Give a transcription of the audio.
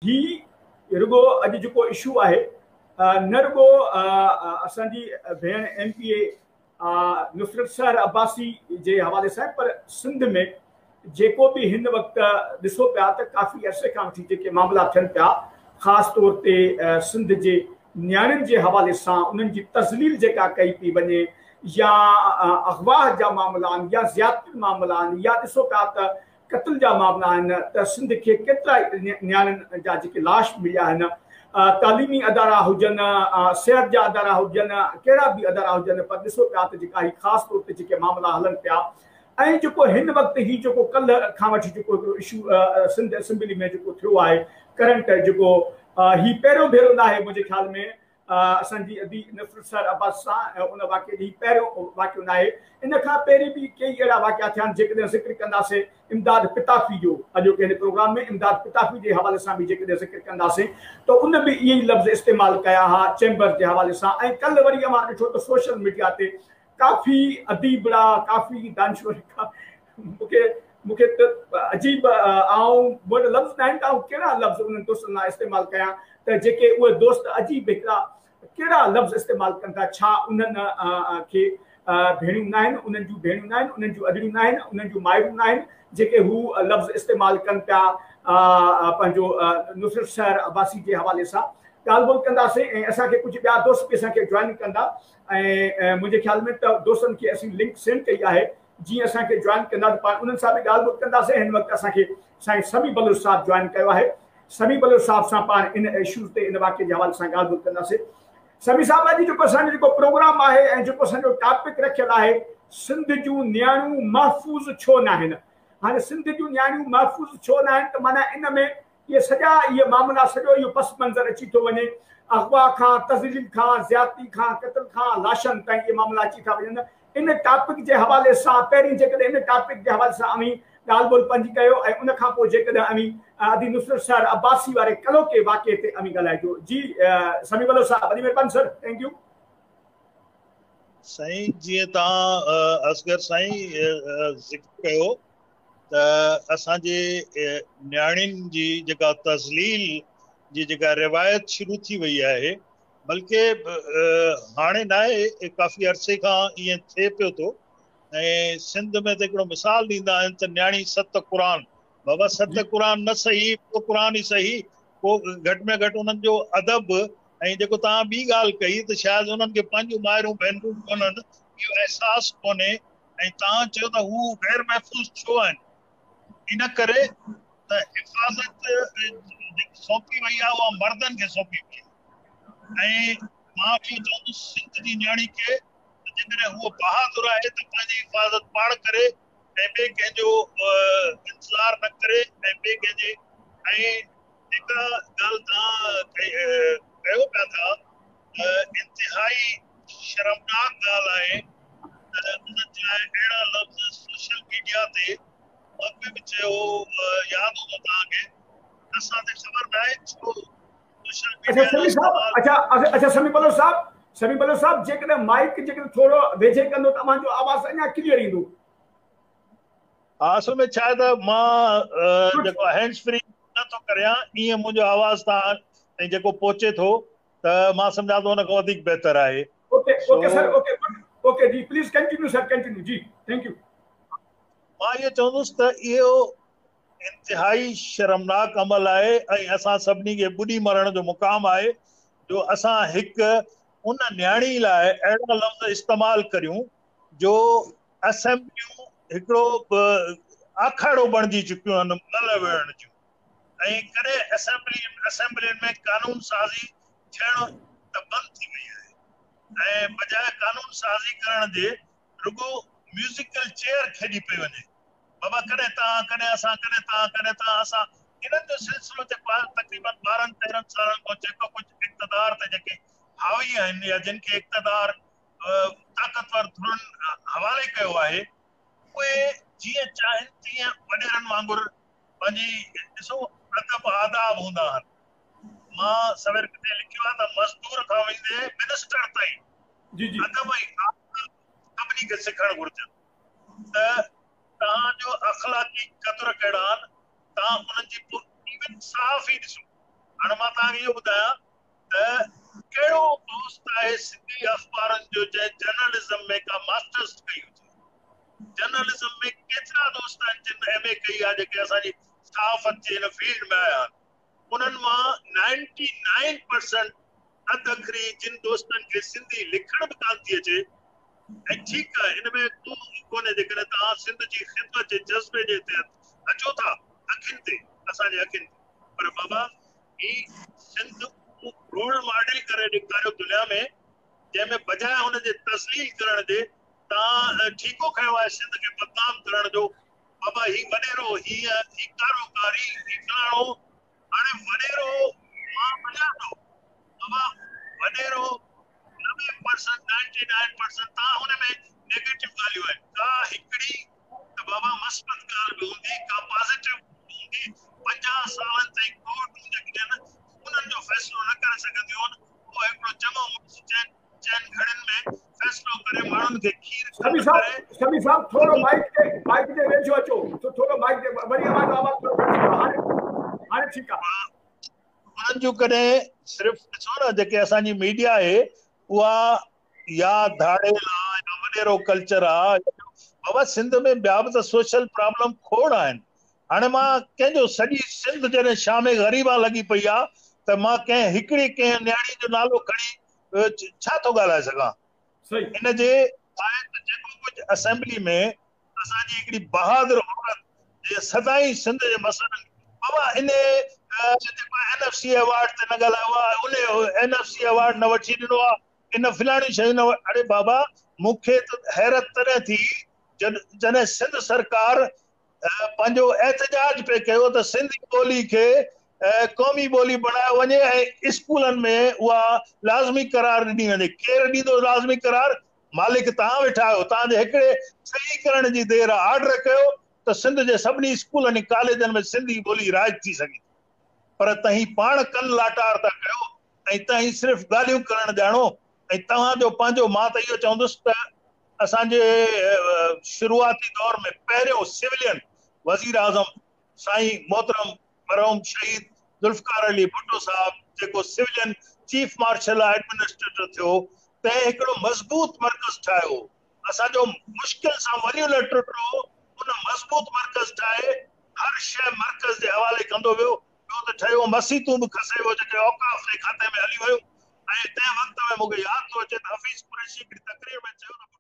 هي رڳو اڄ جيڪو اشو آهي نه رڳو اسان جي ڀيڻ M P A Nusrat Sehar Abbasi جي حوالي سان پر سنڌ ۾ جيڪو به هن وقت ڏسو پيا ته ڪافي عرصي کان وٺي جيڪي معاملا ٿين پيا خاص طور تي سنڌ جي نياڻين جي حوالي سان انهن جي تذليل جيڪا ڪئي پئي وڃي يا اغوا جا معاملا آهن يا زيادتين معاملا آهن يا ڏسو پيا ته قتل جا معاملا آهن ته سنڌ کي ڪيترا ئي نياڻين جا جيڪي لاش مليا آهن، تعليمي ادارا هجن، صحت جا ادارا هجن، ڪهڙا به ادارا هجن پر ڏسو پيا ته جيڪا هي خاص طور تي جيڪي معاملا هلن پيا ۽ جيڪو هن وقت هي جيڪو ڪلهه کان وٺي جيڪو هڪڙو اشو سنڌ اسيمبلي ۾ جيڪو ٿيو آهي ڪرنٽ جيڪو هي پهريون ڀيرو ناهي منهنجي خيال ۾ اسان جي ادي نصرت سحر عباس سان ان واقعي هي پهريون واقعو ناهي ان کان پهرين به ڪيئي اهڙا واقعا ٿيا آهن جيڪڏهن ذڪر ڪنداسين امداد پتافي جو اڄوڪي هن پروگرام ۾ امداد پتافي جي حوالي سان به جيڪڏهن ذڪر ڪنداسين ته ان به اهي ئي لفظ استعمال ڪيا ها چيمبر جي حوالي سان ۽ ڪلهه وري اوهان ڏٺو ته سوشل ميڊيا تي ڪافي اديبڙا ڪافي دانشور مونکي مونکي ته عجيب آئون مون وٽ لفظ ناهن ته آئون ڪهڙا لفظ انهن دوستن لاء استعمال ڪيان ته جيڪي اهي دوست عجيب هڪڙا ڪهڙا لفظ استعمال ڪن ٿا ڇا انهن کي ڀيڻيون ناهن انهن جون ڀيڻيون ناهن انهن جون ادڙيون ناهن انهن جون مائرون ناهن جيڪي هو لفظ استعمال ڪن پيا پنهنجو نصرت سحر عباسي جي حوالي سان ڳالهه ٻولهه ڪنداسين ۽ اسان کي ڪجهه ٻيا دوست به اسان کي جوائن ڪندا ۽ منهنجي خيال ۾ ته دوستن کي اسين لنڪ سينڊ ڪئي آهي جيئن اسان کي جوائن ڪندا ته پاڻ انهن سان به ڳالهه ٻولهه ڪنداسين هن وقت اسان کي سائين سميع بلوچ صاحب جوائن ڪيو آهي سميع بلوچ صاحب سان پاڻ ان اشوز تي ان واقعي جي حوالي سان ڳالهه ٻولهه ڪنداسين سميع صاحب اڄ جيڪو اسان جو جيڪو پروگرام آهي ۽ جيڪو اسان جو ٽاپڪ رکيل آهي سنڌ جون نياڻيون محفوظ ڇو ناهن هاڻي سنڌ جون نياڻيون محفوظ ڇو ناهن ته معنيٰ ان ۾ اهي سڄا اهي معاملا سڄو اهو پس منظر اچي ٿو وڃي اغوا کان تذليل کان زيادتي کان قتل کان لاشن تائين اهي معاملا اچي ٿا وڃن ان ٽاپڪ جي حوالي سان پهرين جيڪڏهن ان ٽاپڪ جي حوالي سان اوهين ڳالهه ٻولهه پنهنجي ڪيو ۽ ان کان پوء جيڪڏهن اوهين ادي نصرت سحر عباسي واري ڪلهوڪي واقعي تي اوهين ڳالهائجو جي سميع بلوچ صاحب وڏي مهرباني سر thank you. سائين جيئن توهان اصغر سائين ذڪر ڪيو ته اسان جي نياڻين جي جيڪا تذليل جي جيڪا روايت شروع ٿي وئي آهي بلڪه هاڻي ناهي ڪافي عرصي کان ائين ٿئي پيو ٿو ۽ سنڌ ۾ ته هڪڙو مثال ڏيندا آهن ته نياڻي ست قرآن بابا ست قرآن نه سهي هڪ قرآن ئي سهي پوء گهٽ ۾ گهٽ انهن جو ادب ۽ جيڪو توهان ٻي ڳالهه ڪئي ته شايد انهن کي پنهنجون مائرون ڀينرون ڪونهن اهو احساس ڪونهي ۽ توهان چيو ته هو غير محفوظ ڇو آهن؟ ان ڪري ته حفاظت جيڪي سونپي وئي آهي اها مردن کي سونپي وئي آهي ۽ مان اهو چوندس سنڌ جي نياڻي کي ته جيڪڏهن هوء بهادر آهي ته پنهنجي حفاظت پاڻ ڪري ۽ ٻئي ڪنهن جو انتظار نه ڪري ۽ ٻئي ڪنهن جي ۽ جيڪا ڳالهه توهان ڪيو پيا ٿا ته انتهائي شرمناڪ ڳالهه آهي ته ان جي لاء اهڙا لفظ سوشل ميڊيا تي اڳ ۾ به چيو ياد هوندو توهان کي اسان تي خبر ناهي ڇو سوشل ميڊيا جو استعمال اڇا اڇا سميع بلوچ صاحب سميع بلوچ صاحب جيڪڏهن مائيڪ جيڪڏهن ٿورو ويجهي ڪندو ته اوهان جو آواز اڃا ڪليئر ايندو. ها اصل ۾ ڇا آهي ته مان جيڪو هينڊز فري نه ٿو ڪريان ائين منهنجو آواز توهان تائين جيڪو پهچي ٿو ته مان سمجهان ٿو ان کان وڌيڪ بهتر آهي. Okay okay sir okay okay جي پليز ڪنٽينيو سر ڪنٽينيو جي thank you. مان اهو چوندس ته اهو انتهائي شرمناڪ عمل آهي ۽ اسان سڀني کي ٻڏي مرڻ جو مقام آهي جو اسان هڪ ان نياڻي لاء اهڙا لفظ استعمال ڪريون جو اسيمبليون هڪڙو آکاڙو بڻجي چڪيون آهن ملهه وڙهڻ جون ۽ ڪڏهن اسيمبلي اسيمبلين ۾ قانون سازي ٿيڻ ته بند ٿي وئي آهي ۽ بجاء قانون سازي ڪرڻ جي رڳو ميوزيڪل چيئر کيڏي پئي وڃي بابا ڪڏهن توهان ڪڏهن اسان ڪڏهن توهان ڪڏهن توهان اسان انهن جو سلسلو جيڪو آهي تقريبن 12 13 سالن کان جيڪو ڪجهه اقتدار تي جيڪي حاوي آهن يا جن کي اقتدار طاقتور ڌرين حوالي ڪيو آهي اهي جيئن چاهين تيئن وڏيرن وانگر پنهنجي ڏسو ادب آداب هوندا آهن مان سوير ڪٿي لکيو آهي ته مزدور کان ويندي منسٽر تائين جي جي ادب ۽ آداب سڀني کي سکڻ گهرجن ته توهان جو اخلاقي قدر ڪهڙا آهن توهان انهن جي ايون صحافي ڏسو هاڻي مان توهان کي اهو ٻڌايان ته ڪهڙو دوست آهي سنڌي اخبارن جو جنهن جرنلزم ۾ ڪا ماسٽرس ڪئي هجي؟ جرنلزم ۾ ڪيترا دوست آهن جن ايم اي ڪئي آهي جيڪي اسان جي صحافت جي هن فيلڊ ۾ آيا آهن؟ انهن مان نائنٽي نائين پرسنٽ اڌ اکري جن دوستن کي سنڌي لکڻ به ڪانه ٿي اچي ۽ ٺيڪ آهي ان ۾ ڪو ڪونهي جيڪڏهن توهان سنڌ جي خدمت جي جذبي جي تحت اچو ٿا اکين تي اسان جي اکين تي پر بابا هي سنڌ رول ماڊل ڪري ڏيکاريو دنيا ۾ جنهن ۾ بجاء هن جي تذليل ڪرڻ جي توهان ٺيڪو کنيو آهي سنڌ کي بدنام ڪرڻ جو بابا هي وڏيرو هيئن هي ڪارو ڪاري هي فلاڻو هاڻي وڏيرو مان مڃان ٿو بابا وڏيرو 90% 99% تان ان ۾ نيگيٽو ڳالهيون آهن ڪا هڪڙي ته بابا مثبت ڳالهه به هوندي ڪا پازيٽو هوندي 50 سالن تائين ڪورٽون جيڪي آهن انهن جو فيصلو نه ڪري سگهنديون آهن اهو هڪڙو چڱو مڙس چئن چئن گهڙين ۾ فيصلو ڪري ماڻهن کي کير شبير صاحب شبير صاحب ٿورو مائيڪ تي مائيڪ تي ويجهو اچو ٿورو مائيڪ تي وري اوهان جو آواز ٿورو گهٽ ٿيو هاڻي هاڻي ٺيڪ آهي. انهن جون ڪڏهن صرف ڏسو نه جيڪي اسان جي ميڊيا آهي اها يا ڌاڙيل آ يا وڏيرو ڪلچر آ بابا سنڌ ۾ ٻيا به ته سوشل پرابلم کوڙ آهن هاڻي مان ڪنهن جو سڄي سنڌ جڏهن شام غريبان لڳي پئي آ ته مان ڪنهن هڪڙي ڪنهن نياڻي جو نالو کڻي ڇا ٿو ڳالهائي سگهان ان جي آهي ته جيڪو ڪجهه اسيمبلي ۾ اسان جي هڪڙي بهادر عورت جي سدائين سنڌ جي مسئلن بابا ان جيڪو اين ايف سي ايوارڊ تي نه ڳالهايو آ ان اين ايف سي ايوارڊ نه وٺي ڏنو آ ان فلاڻيون شيون نه اڙي بابا مون کي ته حيرت تڏهن ٿي جڏهن سنڌ سرڪار پنهنجو احتجاج پئي ڪيو ته سنڌي ٻولي کي قومي ٻولي بڻايو وڃي ۽ اسڪولن ۾ اها لازمي قرار ڏني وڃي. ڪير ڏيندو لازمي قرار؟ مالڪ توهان ويٺا آهيو، توهان جي هڪڙي صحيح ڪرڻ جي دير آهي، آرڊر ڪيو ته سنڌ جي سڀني اسڪولن ۽ ڪاليجن ۾ سنڌي ٻولي رائج ٿي سگهي ٿي. پر توهين پاڻ ڪن لاٽار ٿا ڪيو ۽ توهين صرف ڳالهيون ڪرڻ ڄاڻو ۽ توهان جو پنهنجو مان ته اهو چوندس ته اسان جي شروعاتي دور ۾ پهريون سولين وزيراعظم سائين محترم مرحوم شهيد ذوالفقار علي ڀٽو صاحب جيڪو سولين چيف مارشل ايڊمنسٽريٽر ٿيو تنهن هڪڙو مضبوط مرڪز ٺاهيو اسان جو مشڪل سان ون يونٽ ٽٽو ان مضبوط مرڪز ٺاهي هر شيء مرڪز جي حوالي ڪندو ويو ٻيو ته ٺهيو مسيتون به کسي ويو جيڪي اوقاف جي کاتي ۾ هلي ويون ۽ تنهن وقت ۾ مون کي ياد ٿو اچي ته حفيظ قريشي هڪڙي تقرير ۾ چيو ته.